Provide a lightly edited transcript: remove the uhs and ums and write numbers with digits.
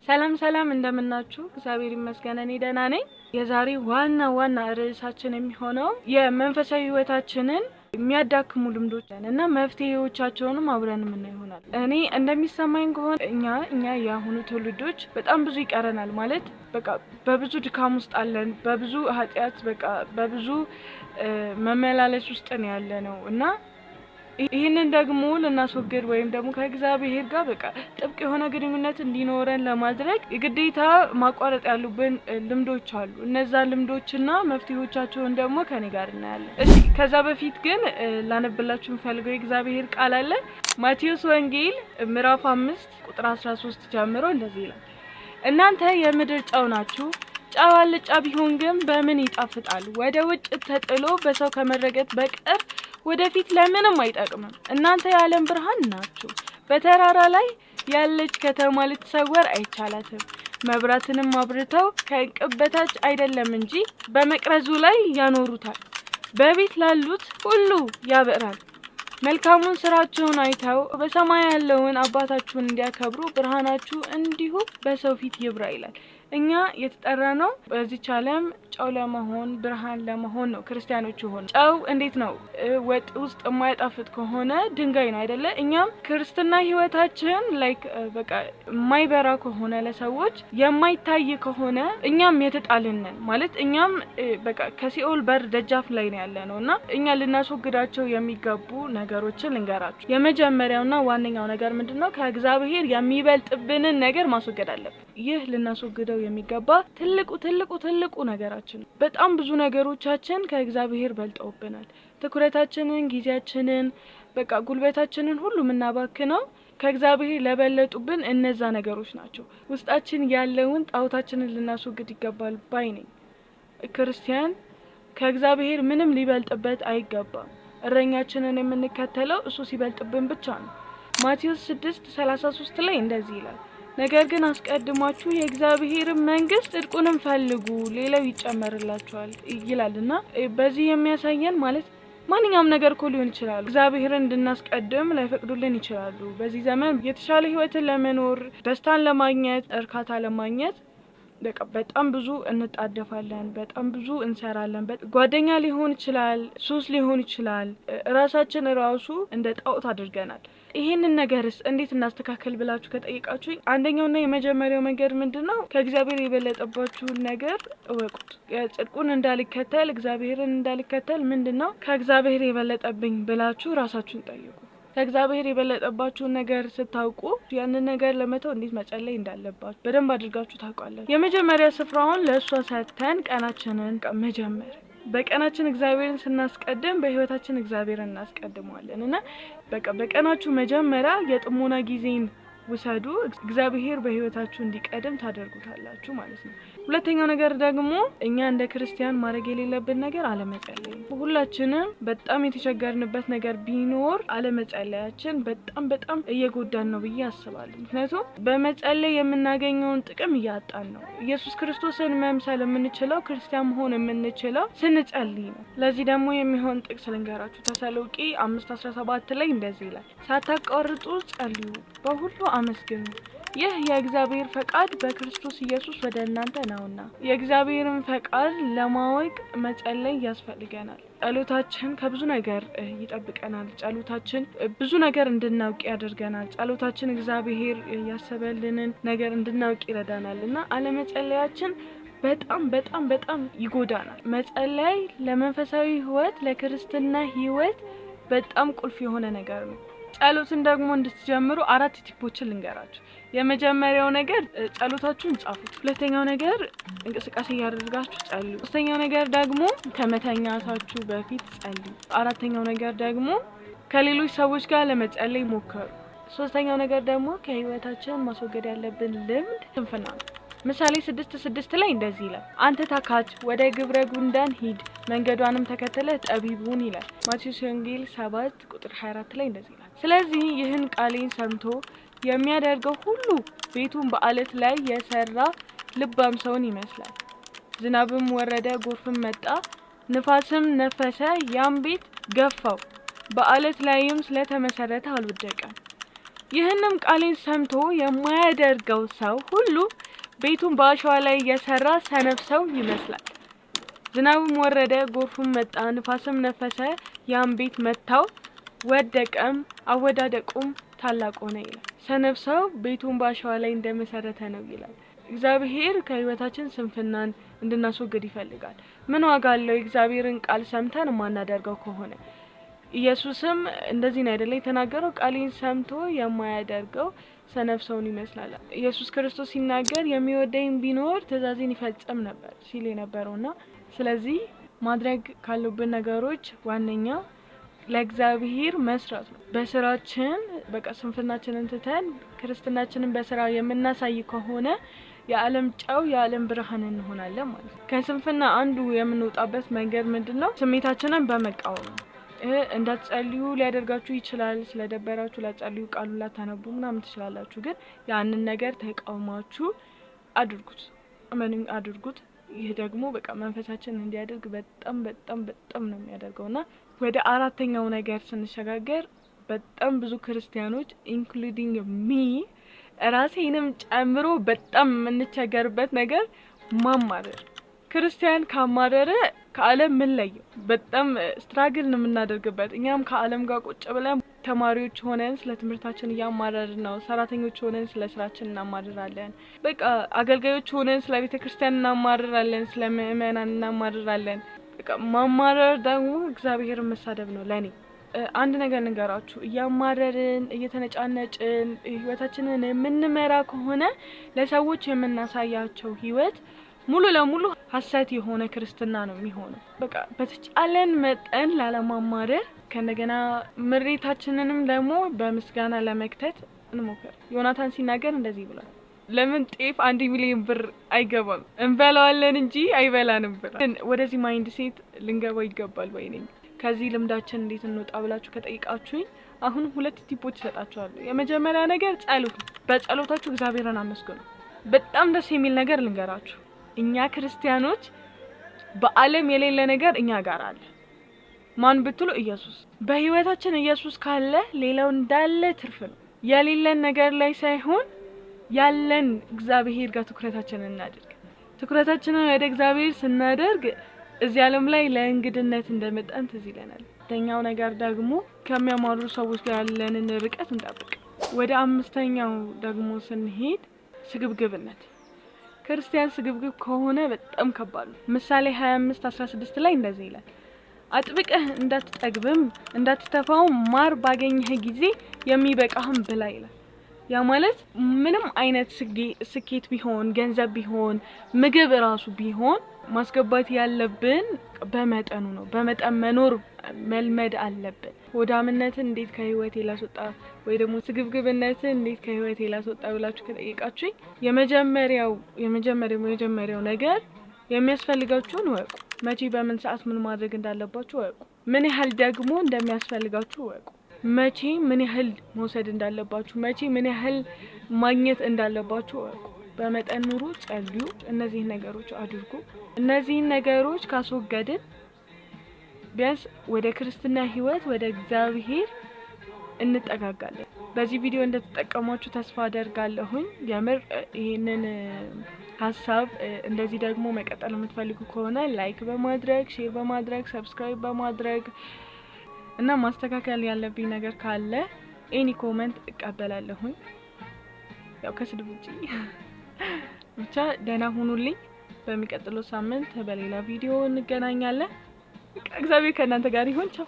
ሰላም ሰላም፣ እንደምናችሁ? እግዚአብሔር ይመስገን እኔ ደህና ነኝ። የዛሬ ዋና ዋና ርዕሳችን የሚሆነው የመንፈሳዊ ሕይወታችንን የሚያዳክሙ ልምዶች እና መፍትሄዎቻቸውንም አብረን የምናይ ይሆናል። እኔ እንደሚሰማኝ ከሆነ እኛ የአሁኑ ትውልዶች በጣም ብዙ ይቀረናል። ማለት በቃ በብዙ ድካም ውስጥ አለን፣ በብዙ ኃጢአት፣ በቃ በብዙ መመላለስ ውስጥ ነው ያለ ነው። እና ይህንን ደግሞ ልናስወግድ ወይም ደግሞ ከእግዚአብሔር ጋር በቃ ጥብቅ የሆነ ግንኙነት እንዲኖረን ለማድረግ የግዴታ ማቋረጥ ያሉብን ልምዶች አሉ። እነዛ ልምዶችና መፍትሄዎቻቸውን ደግሞ ከኔ ጋር እናያለን። እሺ፣ ከዛ በፊት ግን ላነብላችሁ የምፈልገው የእግዚአብሔር ቃል አለ። ማቴዎስ ወንጌል ምዕራፍ 5 ቁጥር 13 ጀምሮ እንደዚህ ይላል። እናንተ የምድር ጨው ናችሁ። ጨው አልጫ ቢሆን ግን በምን ይጣፍጣል? ወደ ውጭ ተጥሎ በሰው ከመረገጥ በቀር ወደፊት ለምንም አይጠቅምም። እናንተ የዓለም ብርሃን ናችሁ። በተራራ ላይ ያለች ከተማ ልትሰወር አይቻላትም። መብራትንም አብርተው ከእንቅብ በታች አይደለም እንጂ በመቅረዙ ላይ ያኖሩታል፣ በቤት ላሉት ሁሉ ያበራል። መልካሙን ስራችሁን አይተው በሰማይ ያለውን አባታችሁን እንዲያከብሩ ብርሃናችሁ እንዲሁ በሰው ፊት ይብራ ይላል። እኛ የተጠራ ነው በዚች ዓለም ጨው ለመሆን፣ ብርሃን ለመሆን ነው ክርስቲያኖች ሆነ። ጨው እንዴት ነው? ወጥ ውስጥ የማይጣፍጥ ከሆነ ድንጋይ ነው አይደለ? እኛም ክርስትና ህይወታችን like በቃ የማይበራ ከሆነ፣ ለሰዎች የማይታይ ከሆነ እኛም የተጣልን ነን ማለት እኛም በቃ ከሲኦል በር ደጃፍ ላይ ነው ያለ ነው። እና እኛ ልናስወግዳቸው የሚገቡ ነገሮችን ልንገራችሁ። የመጀመሪያውና ዋነኛው ነገር ምንድን ነው? ከእግዚአብሔር የሚበልጥብንን ነገር ማስወገድ አለብን። ይህ ልናስወግደው የሚገባ ትልቁ ትልቁ ትልቁ ነገራችን ነው። በጣም ብዙ ነገሮቻችን ከእግዚአብሔር በልጠውብናል። ትኩረታችንን፣ ጊዜያችንን፣ በቃ ጉልበታችንን ሁሉ የምናባክነው ከእግዚአብሔር ለበለጡብን እነዛ ነገሮች ናቸው። ውስጣችን ያለውን ጣዖታችንን ልናስወግድ ይገባል ባይ ነኝ። ክርስቲያን ከእግዚአብሔር ምንም ሊበልጥበት አይገባም። እረኛችንን የምንከተለው እሱ ሲበልጥብን ብቻ ነው። ማቴዎስ 6:33 ላይ እንደዚህ ይላል፣ ነገር ግን አስቀድማችሁ የእግዚአብሔርን መንግስት ጽድቁንም ፈልጉ፣ ሌላው ይጨመርላችኋል ይላል። እና በዚህ የሚያሳየን ማለት ማንኛውም ነገር እኮ ሊሆን ይችላል። እግዚአብሔርን እንድናስቀድም ላይፈቅዱልን ይችላሉ። በዚህ ዘመን የተሻለ ህይወትን ለመኖር፣ ደስታን ለማግኘት፣ እርካታ ለማግኘት በቃ በጣም ብዙ እንጣደፋለን፣ በጣም ብዙ እንሰራለን። ጓደኛ ሊሆን ይችላል፣ ሱስ ሊሆን ይችላል። ራሳችን ራሱ እንደ ጣዖት አድርገናል። ይሄንን ነገርስ እንዴት እናስተካከል ብላችሁ ከጠየቃችሁኝ አንደኛውና የመጀመሪያው መንገድ ምንድን ነው? ከእግዚአብሔር የበለጠባችሁን ነገር እወቁት። ጽድቁን እንዳልከተል፣ እግዚአብሔርን እንዳልከተል ምንድን ነው ከእግዚአብሔር የበለጠብኝ ብላችሁ ራሳችሁን ጠይቁ። ከእግዚአብሔር የበለጠባችሁን ነገር ስታውቁ ያንን ነገር ለመተው እንዴት መጸለይ እንዳለባችሁ በደንብ አድርጋችሁ ታውቃላችሁ። የመጀመሪያ ስፍራውን ለእሷ ሰጥተን ቀናችንን መጀመር፣ በቀናችን እግዚአብሔርን ስናስቀድም በህይወታችን እግዚአብሔርን እናስቀድመዋለን። እና በቃ በቀናችሁ መጀመሪያ የጥሞና ጊዜን ውሰዱ። እግዚአብሔር በህይወታችሁ እንዲቀድም ታደርጉታላችሁ ማለት ነው። ሁለተኛው ነገር ደግሞ እኛ እንደ ክርስቲያን ማድረግ የሌለብን ነገር አለመጸለይ ነው። ሁላችንም በጣም የተቸገርንበት ነገር ቢኖር አለመጸለያችን በጣም በጣም እየጎዳን ነው ብዬ አስባለሁ። ምክንያቱም በመጸለይ የምናገኘውን ጥቅም እያጣን ነው። ኢየሱስ ክርስቶስን መምሰል የምንችለው፣ ክርስቲያን መሆን የምንችለው ስንጸልይ ነው። ለዚህ ደግሞ የሚሆን ጥቅስ ልንገራችሁ። ተሰሎንቄ 5:17 ላይ እንደዚህ ይላል፣ ሳታቋርጡ ጸልዩ፣ በሁሉ አመስግኑ፣ ይህ የእግዚአብሔር ፈቃድ በክርስቶስ ኢየሱስ ወደ እናንተ ነውና። የእግዚአብሔርን ፈቃድ ለማወቅ መጸለይ ያስፈልገናል። ጸሎታችን ከብዙ ነገር ይጠብቀናል። ጸሎታችን ብዙ ነገር እንድናውቅ ያደርገናል። ጸሎታችን እግዚአብሔር ያሰበልንን ነገር እንድናውቅ ይረዳናል። እና አለመጸለያችን በጣም በጣም በጣም ይጎዳናል። መጸለይ ለመንፈሳዊ ሕይወት፣ ለክርስትና ሕይወት በጣም ቁልፍ የሆነ ነገር ነው። ጸሎትን ደግሞ እንድትጀምሩ አራት tip ኦችን ልንገራችሁ። የመጀመሪያው ነገር ጸሎታችሁን ጻፉት። ሁለተኛው ነገር እንቅስቃሴ እያደረጋችሁ ጸልዩ። ሶስተኛው ነገር ደግሞ ከመተኛታችሁ በፊት ጸልዩ። አራተኛው ነገር ደግሞ ከሌሎች ሰዎች ጋር ለመጸለይ ሞክሩ። ሶስተኛው ነገር ደግሞ ከህይወታችን ማስወገድ ያለብን ልምድ ስንፍና ነው። ምሳሌ 6:6 ላይ እንደዚህ ይላል፣ አንተ ታካች ወደ ግብረ ጉንዳን ሂድ፣ መንገዷንም ተከትለህ ጠቢብ ሁን ይላል። ማቴዎስ ወንጌል 7 ቁጥር 24 ላይ እንደዚህ ይላል። ስለዚህ ይህን ቃሌን ሰምቶ የሚያደርገው ሁሉ ቤቱን በአለት ላይ የሰራ ልባም ሰውን ይመስላል። ዝናብም ወረደ፣ ጎርፍም መጣ፣ ንፋስም ነፈሰ፣ ያም ቤት ገፋው፣ በአለት ላይም ስለተመሰረተ አልወደቀም። ይህንም ቃሌን ሰምቶ የማያደርገው ሰው ሁሉ ቤቱን በአሸዋ ላይ የሰራ ሰነፍ ሰው ይመስላል። ዝናብም ወረደ፣ ጎርፉም መጣ፣ ንፋስም ነፈሰ፣ ያን ቤት መታው፣ ወደቀም፣ አወዳደቁም ታላቅ ሆነ ይላል። ሰነፍ ሰው ቤቱን በአሸዋ ላይ እንደመሰረተ ነው ይላል። እግዚአብሔር ከህይወታችን ስንፍናን እንድናስወግድ ይፈልጋል። ምን ዋጋ አለው የእግዚአብሔርን ቃል ሰምተን የማናደርገው ከሆነ? ኢየሱስም እንደዚህ ነው አይደለ የተናገረው? ቃሌን ሰምቶ የማያደርገው ሰነፍ ሰውን ይመስላል። ኢየሱስ ክርስቶስ ሲናገር የሚወደኝ ቢኖር ትእዛዜን ይፈጽም ነበር ሲል የነበረውና ስለዚህ ማድረግ ካሉብን ነገሮች ዋነኛው ለእግዚአብሔር መስራት ነው። በስራችን በቃ ስንፍናችንን ትተን ክርስትናችንን በስራ የምናሳይ ከሆነ የዓለም ጨው የዓለም ብርሃን እንሆናለን ማለት ነው። ከስንፍና አንዱ የምንወጣበት መንገድ ምንድን ነው? ስሜታችንን በመቃወም ነው። እንዳትጸልዩ ሊያደርጋችሁ ይችላል። ስለደበራችሁ ላትጸልዩ፣ ቃሉን ላታነቡ ምናምን ትችላላችሁ። ግን ያንን ነገር ተቃውማችሁ አድርጉት፣ እመኑኝ አድርጉት። ይህ ደግሞ በቃ መንፈሳችን እንዲያደርግ በጣም በጣም በጣም ነው የሚያደርገው። እና ወደ አራተኛው ነገር ስንሸጋገር በጣም ብዙ ክርስቲያኖች including me ራሴንም ጨምሮ በጣም የምንቸገርበት ነገር ማማረር። ክርስቲያን ካማረረ ከዓለም ምን ለየው? በጣም struggle ነው የምናደርግበት። እኛም ከዓለም ጋር ቁጭ ብለን ተማሪዎች ሆነን ስለ ትምህርታችን እያማረርን ነው። ሰራተኞች ሆነን ስለ ስራችን እናማርራለን። በቃ አገልጋዮች ሆነን ስለ ቤተ ክርስቲያን እናማርራለን፣ ስለ ምእመናን እናማርራለን። በቃ ማማረር ደግሞ እግዚአብሔርን መሳደብ ነው ለኔ። አንድ ነገር ልንገራችሁ፣ እያማረርን እየተነጫነጭን ህይወታችንን የምንመራ ከሆነ ለሰዎች የምናሳያቸው ህይወት ሙሉ ለሙሉ ሀሰት የሆነ ክርስትና ነው የሚሆነው። በቃ በተቻለን መጠን ላለማማረር ከእንደገና ምሬታችንንም ደግሞ በምስጋና ለመክተት እንሞክር። ዮናታን ሲናገር እንደዚህ ብሏል። ለምን ጤፍ 1 ሚሊዮን ብር አይገባም? እንበላዋለን እንጂ አይበላንም ብሏል። ወደዚህ mindset ልንገባ ይገባል ወይ ነኝ። ከዚህ ልምዳችን እንዴት እንወጣ ብላችሁ ከጠይቃችሁኝ አሁን ሁለት tip ኦች እሰጣችኋለሁ። የመጀመሪያ ነገር ጸሎት ነው። በጸሎታችሁ እግዚአብሔርን አመስግኑ። በጣም ደስ የሚል ነገር ልንገራችሁ። እኛ ክርስቲያኖች በዓለም የሌለ ነገር እኛ ጋር አለ። ማን ብትሉ ኢየሱስ። በህይወታችን ኢየሱስ ካለ ሌላው እንዳለ ትርፍ ነው። የሌለን ነገር ላይ ሳይሆን ያለን እግዚአብሔር ጋር ትኩረታችንን እናድርግ። ትኩረታችንን ወደ እግዚአብሔር ስናደርግ እዚህ ዓለም ላይ ለእንግድነት እንደመጣን ትዝ ይለናል። ሁለተኛው ነገር ደግሞ ከሚያማርሩ ሰዎች ጋር ያለንን ርቀት እንጠብቅ። ወደ አምስተኛው ደግሞ ስንሄድ ስግብግብነት። ክርስቲያን ስግብግብ ከሆነ በጣም ከባድ ነው። ምሳሌ 25:16 ላይ እንደዚህ ይላል፣ አጥብቀህ እንዳትጠግብም እንዳትተፋውም ማር ባገኘህ ጊዜ የሚበቃህን ብላ ይላል። ያ ማለት ምንም አይነት ስኬት ቢሆን፣ ገንዘብ ቢሆን፣ ምግብ እራሱ ቢሆን ማስገባት ያለብን በመጠኑ ነው። በመጠን መኖር መልመድ አለብን። ሆዳምነትን እንዴት ከህይወቴ ላስወጣ ወይ ደግሞ ስግብግብነትን እንዴት ከህይወቴ ላስወጣ ብላችሁ ከጠየቃችሁኝ የመጀመሪያው የመጀመሪያው የመጀመሪያው ነገር የሚያስፈልጋችሁን እወቁ። መቼ በምን ሰዓት ምን ማድረግ እንዳለባችሁ እወቁ። ምን ያህል ደግሞ እንደሚያስፈልጋችሁ እወቁ። መቼ ምን ያህል መውሰድ እንዳለባችሁ፣ መቼ ምን ያህል ማግኘት እንዳለባችሁ እወቁ። በመጠን ኑሩ፣ ጸልዩ፣ እነዚህን ነገሮች አድርጉ። እነዚህን ነገሮች ካስወገድን ቢያንስ ወደ ክርስትና ህይወት ወደ እግዚአብሔር እንጠጋጋለን። በዚህ ቪዲዮ እንደተጠቀማችሁ ተስፋ አደርጋለሁኝ። የምር ይህንን ሀሳብ እንደዚህ ደግሞ መቀጠል የምትፈልጉ ከሆነ like በማድረግ፣ share በማድረግ፣ subscribe በማድረግ እና ማስተካከል ያለብኝ ነገር ካለ any comment እቀበላለሁኝ። ያው ከስድብ ውጪ ብቻ። ደህና ሁኑልኝ። በሚቀጥለው ሳምንት በሌላ ቪዲዮ እንገናኛለን። እግዚአብሔር ከእናንተ ጋር ይሁን። ቻው።